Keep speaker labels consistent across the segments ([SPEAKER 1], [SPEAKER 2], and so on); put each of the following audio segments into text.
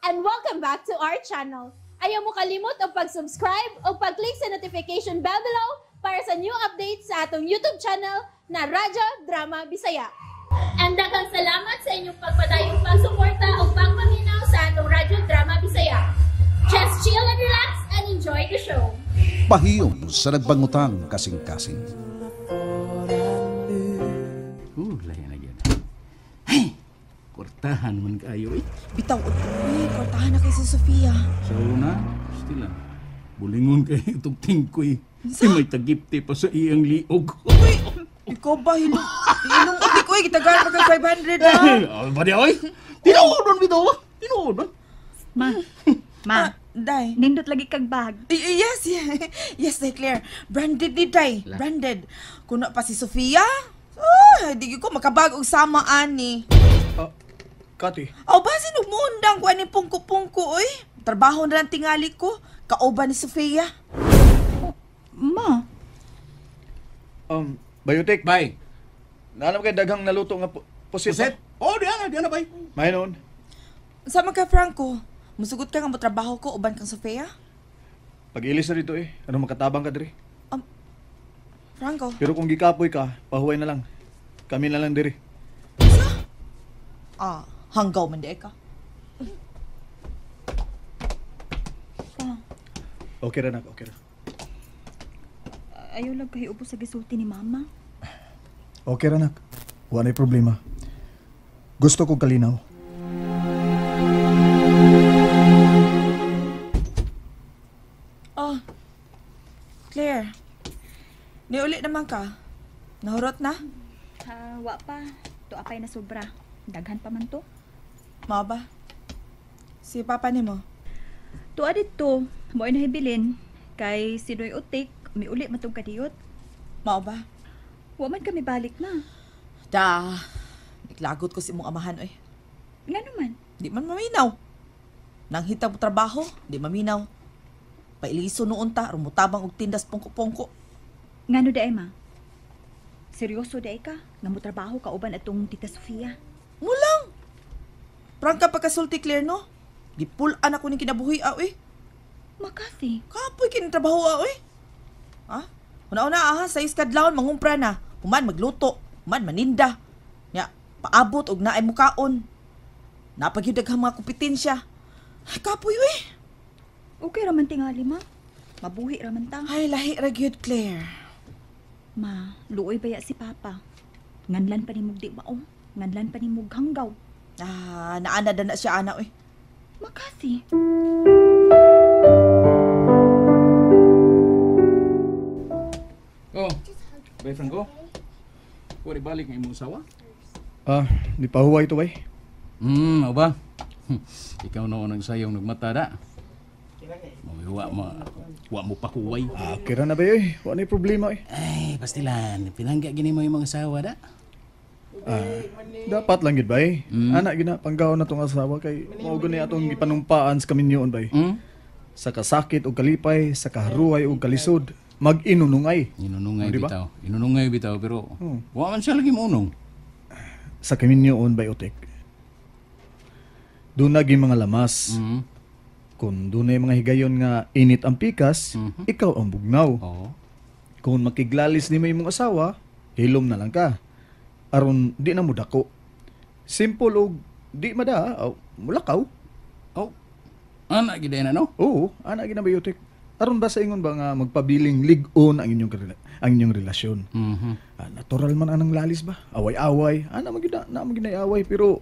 [SPEAKER 1] And welcome back to our channel. Ayaw mo kalimot og pag-subscribe o pag-click sa notification bell below para sa new updates sa atong YouTube channel na Radyo Drama Bisaya. And daghang salamat sa inyong pagpadayong pagsuporta o pagpaminaw sa atong Radyo Drama Bisaya. Just chill and relax and enjoy the show.
[SPEAKER 2] Pahiyom sa nagbangutang kasing-kasing.
[SPEAKER 3] Lahi na gyud. Hey, kortahan man kaayo eh.
[SPEAKER 4] Bitaw, uy, kwartahan na kay si Sofia.
[SPEAKER 3] Sa una, still lang. Bulingon kay itong tingkoy. Eh, may tagipte pa sa iyang liog.
[SPEAKER 4] Uy, ikaw ba, hilong, hilong utik, uy, gitagaan pa kay 500 ha.
[SPEAKER 3] Ay, ba di, oy? Tinuod man bitaw. Tinuod man.
[SPEAKER 5] Ma, ma,
[SPEAKER 4] Ah, Day.
[SPEAKER 5] nindot lagi kag bag.
[SPEAKER 4] Yes, yes, yes, Day Claire. Branded ni Day, branded. Kuno pa si Sofia. Oh, di ko makabag og sama ani.
[SPEAKER 6] Ah, Kati,
[SPEAKER 4] Aw, basin og muundang ko ani pungko-pungko, oy. Trabaho na lang tingali ko. Kauban ni Sofia.
[SPEAKER 5] Ma,
[SPEAKER 6] Biotech.
[SPEAKER 3] Bay.
[SPEAKER 6] Naalam kay daghang naluto nga pusit.
[SPEAKER 3] Puset? Oh, diana, diana bay.
[SPEAKER 6] May noon.
[SPEAKER 4] Sama ka, Franco. Musugot ka nga mo trabaho ko uban kang Sofia?
[SPEAKER 6] Pag-ilis na dito eh. Ano makatabang ka diri?
[SPEAKER 4] Franco.
[SPEAKER 6] Pero kung gikapoy ka, pahuway na lang. Kami na lang diri.
[SPEAKER 4] Ah, hanggaw man di ka.
[SPEAKER 6] Okay ra nak, okay ra.
[SPEAKER 5] Ayaw lang kahiubo sa gisulti ni mama.
[SPEAKER 6] Okay ra nak. Wa nay problema. Gusto ko kalinaw.
[SPEAKER 4] Oh. Claire. Niuli naman ka. Nahurot na?
[SPEAKER 5] Ha, wa pa. To apay na sobra. Daghan pa man to.
[SPEAKER 4] Mao ba? Si papa nimo.
[SPEAKER 5] Tuwa dito, mo'y nahibilin. Kay sinoy utik, miuli matong kadiyot.
[SPEAKER 4] Mao ba?
[SPEAKER 5] Wa man kami balik na.
[SPEAKER 4] Da. Niklagot ko si imong amahan oy.
[SPEAKER 5] Nga naman.
[SPEAKER 4] Di man maminaw. Nanghita mo trabaho, di maminaw. Pailiso noon ta, rumutabang og tindas pungko-pungko.
[SPEAKER 5] Ngano di ay ma? Seryoso di ay ka? Nga mo trabaho ka uban atong Tita Sofia.
[SPEAKER 4] Mulang. Prangka pagkasulti Claire no. Gipulan ako ning kinabuhi ah, oy.
[SPEAKER 5] Makati.
[SPEAKER 4] Kapoy kini trabaho ah, oy. Ha? Una-una ah, sa iskadlawon mangumpra na. Human magluto, human maninda. Nya, paabot og naay mukaon. Napagyud daghang mga kompetensya. Ay, kapoy oy.
[SPEAKER 5] Okay raman tingali ma. Mabuhi raman ta.
[SPEAKER 4] Ay, lahi ra gyud Claire.
[SPEAKER 5] Ma, luoy baya si Papa. Nganlan pa ni mug di mao. Nganlan pa ni mug hanggaw.
[SPEAKER 4] Ah, naana na siya ana oy.
[SPEAKER 5] Makati.
[SPEAKER 3] Oh, bay Franco. Wari balik ng imong asawa?
[SPEAKER 6] Ah, di pahuway to bay.
[SPEAKER 3] Mao ba? Ikaw noon ang sayong nagmata da. Wa mo, wa mo pahuway.
[SPEAKER 6] Ah, okay ra na bay oy. Wa nay problema oy.
[SPEAKER 3] Ay, pastilan, pinangga gini mo imong asawa da.
[SPEAKER 6] Ah, dapat lang gid bay. Ana gina panggaon na tong asawa kay mao gani atong gipanumpaan sa kaminyoon bay. Sa kasakit og kalipay, sa kaharuay og kalisod, mag-inunungay.
[SPEAKER 3] Inunungay
[SPEAKER 6] Oh, di ba?
[SPEAKER 3] bitaw. Inunungay bitaw pero wa man siya lagi mounong.
[SPEAKER 6] Sa kaminyoon bay utik. Doon naging mga lamas. Kung doon ay mga higayon nga init ang pikas, ikaw ang bugnaw.
[SPEAKER 3] Oo.
[SPEAKER 6] Kung makiglalis ni mo imong asawa, hilom na lang ka. Aron di na mo dako. Simple og di mada, aw, mulakaw.
[SPEAKER 3] Oh. Ana gid na no?
[SPEAKER 6] Oo, ana gid na biotek. Aron ba sa ingon ba nga magpabiling lig-on ang inyong ang inyong relasyon? Ah, natural man anang lalis ba? Away-away, ana man gid na man gid away pero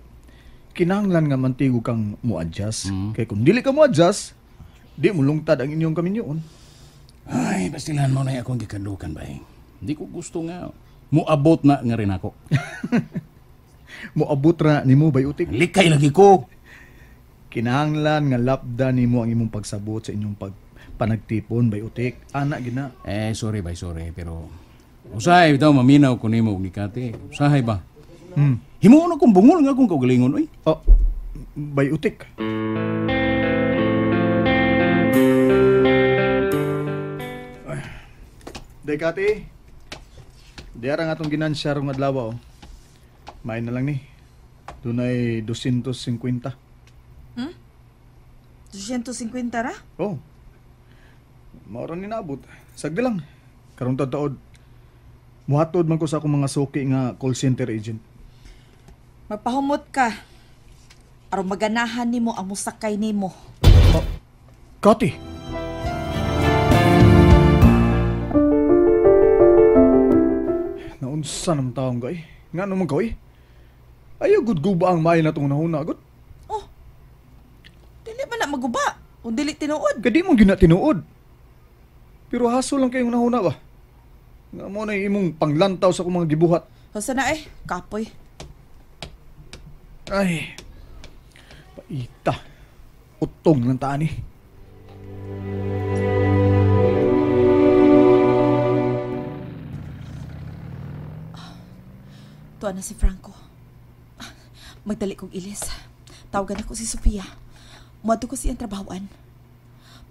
[SPEAKER 6] kinahanglan nga mantigo kang mo-adjust. Kay kung dili ka mo-adjust, di mo lungtad ang inyong kaminyoon.
[SPEAKER 3] Ay, pastilan mo na akong gikandukan bay. Hindi ko gusto nga moabot na nga rin ako.
[SPEAKER 6] Moabot ra nimo bayutik.
[SPEAKER 3] Likay lagi ko.
[SPEAKER 6] Kinahanglan nga lapda nimo ang imong pagsabot sa inyong panagtipon bayutik. Ana gina.
[SPEAKER 3] Eh, sorry bay, sorry pero usahay bitaw maminaw ko nimo og ni Kate. Usahay ba? Himuon akong bungol nga akong kaugalingon oy.
[SPEAKER 6] Oh, bayutik. Ay. Day Kate. Diara nga atong ginansya rong adlaw oh. Main na lang ni. Dunay 250.
[SPEAKER 4] 250 ra?
[SPEAKER 6] Oh. Maura ni naabot. Sagdi lang. Karong taod. Muhatod man ko sa akong mga suki nga call center agent.
[SPEAKER 4] Magpahumot ka. Aron maganahan nimo ang musakay nimo.
[SPEAKER 6] Oh, Kati. Naunsa naman taong ka eh. Nga naman ka eh. Ayaw gud guba ang maay na itong nahuna gud.
[SPEAKER 4] Oh. Dili man na maguba. Kung dili tinuod.
[SPEAKER 6] Kadi mo gina tinuod. Pero haso lang kayong nahuna ba? Nga mo na imong panglantaw sa akong mga gibuhat.
[SPEAKER 4] Basta na eh, kapoy.
[SPEAKER 6] Ay. Paita. Utong lang taan eh.
[SPEAKER 4] Tuwa na si Franco. Magdali kong ilis. Tawagan ako si Sofia. Muadto ko siyang trabahoan.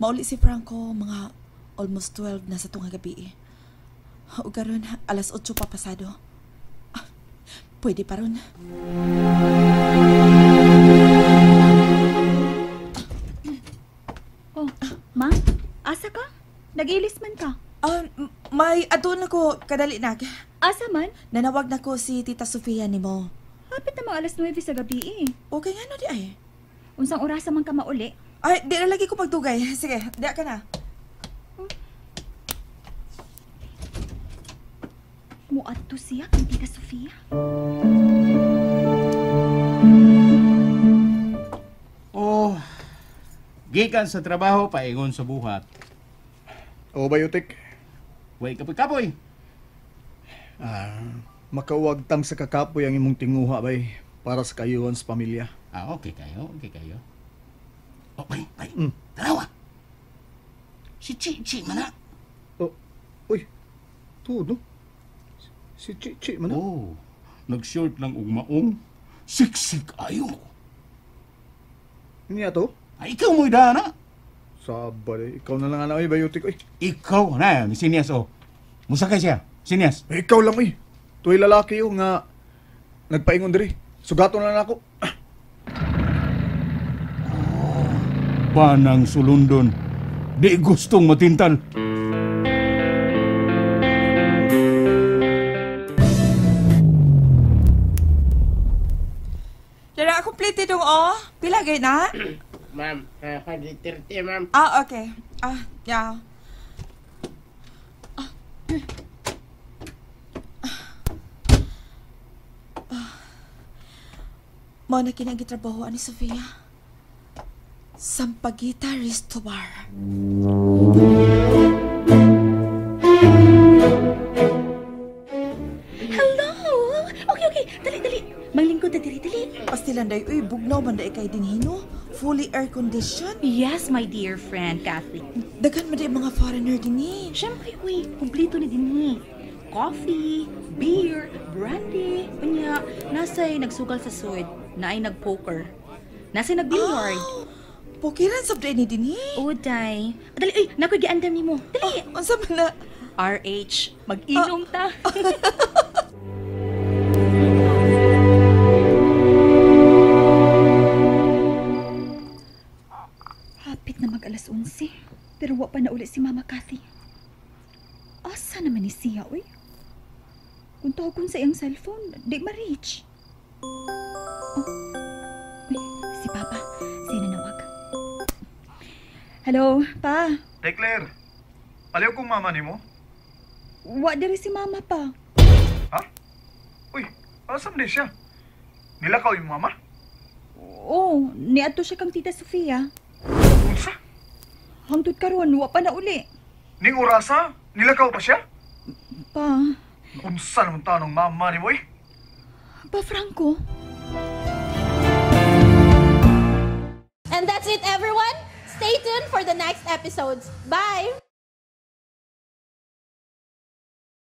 [SPEAKER 4] Mauli si Franco mga almost 12 na sa tunga gabi. O karon alas 8 pa pasado. Pwede pa ron.
[SPEAKER 5] Oh, ma? Asa ka? Nag-ilis man ka?
[SPEAKER 4] May adun ako kadali na.
[SPEAKER 5] Asa man?
[SPEAKER 4] Nanawag na ko si Tita Sofia nimo.
[SPEAKER 5] Hapit na mga alas 9 sa gabi eh.
[SPEAKER 4] Okay nga no di ay.
[SPEAKER 5] Unsang orasa man ka mauli?
[SPEAKER 4] Ay, di na lagi ko pagdugay. Sige, di ka na.
[SPEAKER 5] Muadto siya kang Tita Sofia.
[SPEAKER 3] Oh, gikan sa trabaho, paingon sa buhat.
[SPEAKER 6] O Bayotek.
[SPEAKER 3] Way kapoy-kapoy.
[SPEAKER 6] Makawagtang sa kakapoy ang imong tinguha bay para sa kayuhan sa pamilya.
[SPEAKER 3] Ah, okay kayo, okay kayo. Oh, bay, bay. Tanawa. Si Chichi man na.
[SPEAKER 6] Oh, uy. Tuod no? Si Chichi man na.
[SPEAKER 3] Oh, nag-short lang og maong. Siksik ayo.
[SPEAKER 6] Niya to?
[SPEAKER 3] Ay, ikaw mo'y dana.
[SPEAKER 6] Sabar eh. Ikaw na lang ana oy Bayotek oy.
[SPEAKER 3] Ikaw na, ni Sinias oh. Musakay siya. Sinias.
[SPEAKER 6] Eh, ikaw lang oy. Tuwi lalaki yung nga nagpaingon diri. Sugaton na lang ako.
[SPEAKER 3] Oh, panang sulundon. Di gustong matintal.
[SPEAKER 4] Dara, complete dong oh. Pila gay na?
[SPEAKER 7] Ma'am, 130 ma'am.
[SPEAKER 4] Ah, okay. Ah, yeah. Mao na kinagitrabaho ani Sofia. Sampaguita Resto Bar.
[SPEAKER 5] Hello! Okay, okay. Dali, dali. Manglingkod na diri, dali.
[SPEAKER 4] Pastilan day, uy, bugnaw man day kay dinhino. Fully air-conditioned.
[SPEAKER 5] Yes, my dear friend, Kathy.
[SPEAKER 4] Daghan man day mga foreigner dinhi.
[SPEAKER 5] Siyempre, uy, kumpleto ni dinhi. Coffee, beer, brandy. Unya, nasa'y nagsugal sa sword, naay nagpoker, nasa'y nagbilliard.
[SPEAKER 4] Oh, pokeran sab day ni dinhi.
[SPEAKER 5] Oh, day. Dali, uy, nakoy giandam nimo. Dali.
[SPEAKER 4] Oh, unsa man na?
[SPEAKER 5] RH, mag-inom ta. Hapit na mag alas 11, pero wa pa na uli si Mama Kathy. Asa naman ni siya, uy? Kung tawagon sa iyang cellphone, di ma-reach. Oh. Uy, si Papa. Siya nanawag. Hello, Pa.
[SPEAKER 6] Hey Claire, aliw kong mama nimo?
[SPEAKER 5] Wa diri si Mama pa.
[SPEAKER 6] Ha? Uy, asam di siya? Nilakaw yung mama?
[SPEAKER 5] Oo, niadto siya kang Tita Sofia.
[SPEAKER 6] Unsa?
[SPEAKER 5] Hangtod karon wa pa na uli.
[SPEAKER 6] Ning orasa? Nilakaw pa siya?
[SPEAKER 5] Pa,
[SPEAKER 6] Unsa naman tanong mama nimo eh?
[SPEAKER 5] Pa Franco.
[SPEAKER 1] And that's it everyone. Stay tuned for the next episodes. Bye!